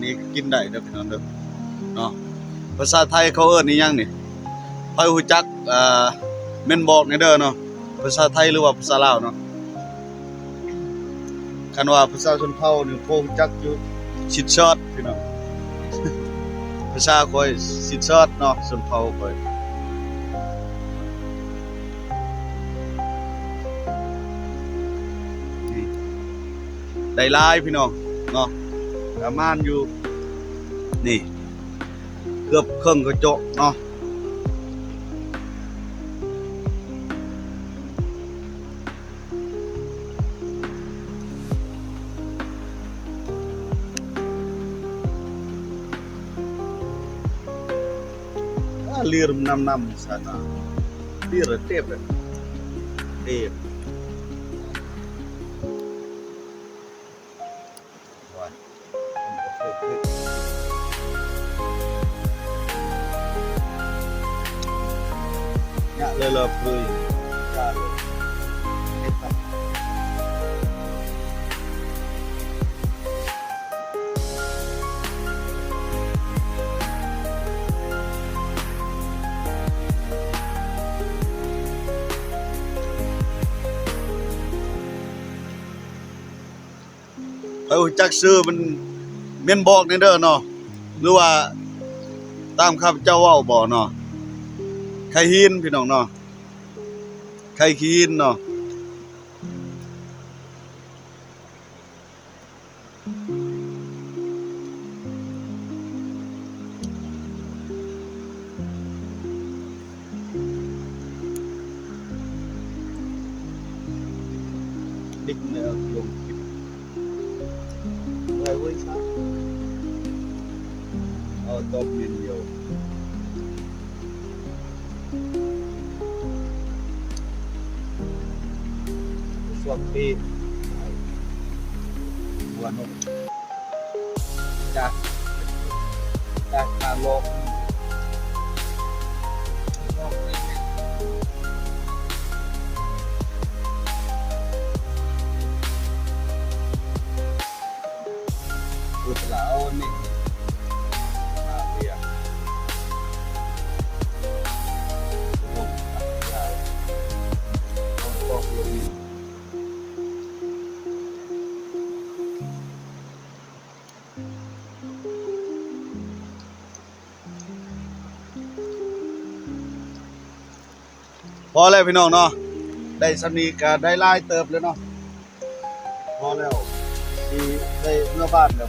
ນີ້ກິນໄດ້ເດີພີ່ນ້ອງເດີເນາະ. ພາສາໄທເຂົາເອີ້ນອີ່ຫຍັງນີ້? ໃຜຮູ້ຈັກ ອ່າ ເມັ້ນບອກແດ່ເດີເນາະ, ພາສາໄທ ຫຼືວ່າພາສາລາວເນາະ. ຄັນວ່າພາສາຊົນເຜົ່ານີ້ພໍຮູ້ຈັກຢູ່ ຊິດຊອດພີ່ນ້ອງ. ພາສາຂ້ອຍຊິດຊອດເນາະ, ຊົນເຜົ່າຂ້ອຍ. ນີ້ ໄດ້ຫຼາຍພີ່ນ້ອງເນາະ, ປະມານຢູ່ ນີ້ ເກືອບເຄິ່ງກະຈອກເນາະ. ອາ ເຫຼືອນຳໆ ຊັ້ນນະ ເຫຼືອນເຕັມເລີຍ ເຕັມ. ໃຜຮູ້ຈັກຊື່ມັນ ເມັນບອກແດ່ເດີເນາະ ຫຼືວ່າຕາມຂ້າພະເຈົ້າເວົ້າບໍ່ເນາະ? ໄຂ່ຫີນພີ່ນ້ອງເນາະ, ໄຂ່ຂີ້ຫີນເນາະ. ພໍແລ້ວພີ່ນ້ອງເນາະ, ໄດ້ສ່ຳນີ້ກະໄດ້ຫຼາຍເຕີບແລ້ວເນາະ. ພໍແລ້ວ ຊິໄດ້ເມືອບ້ານແລ້ວ.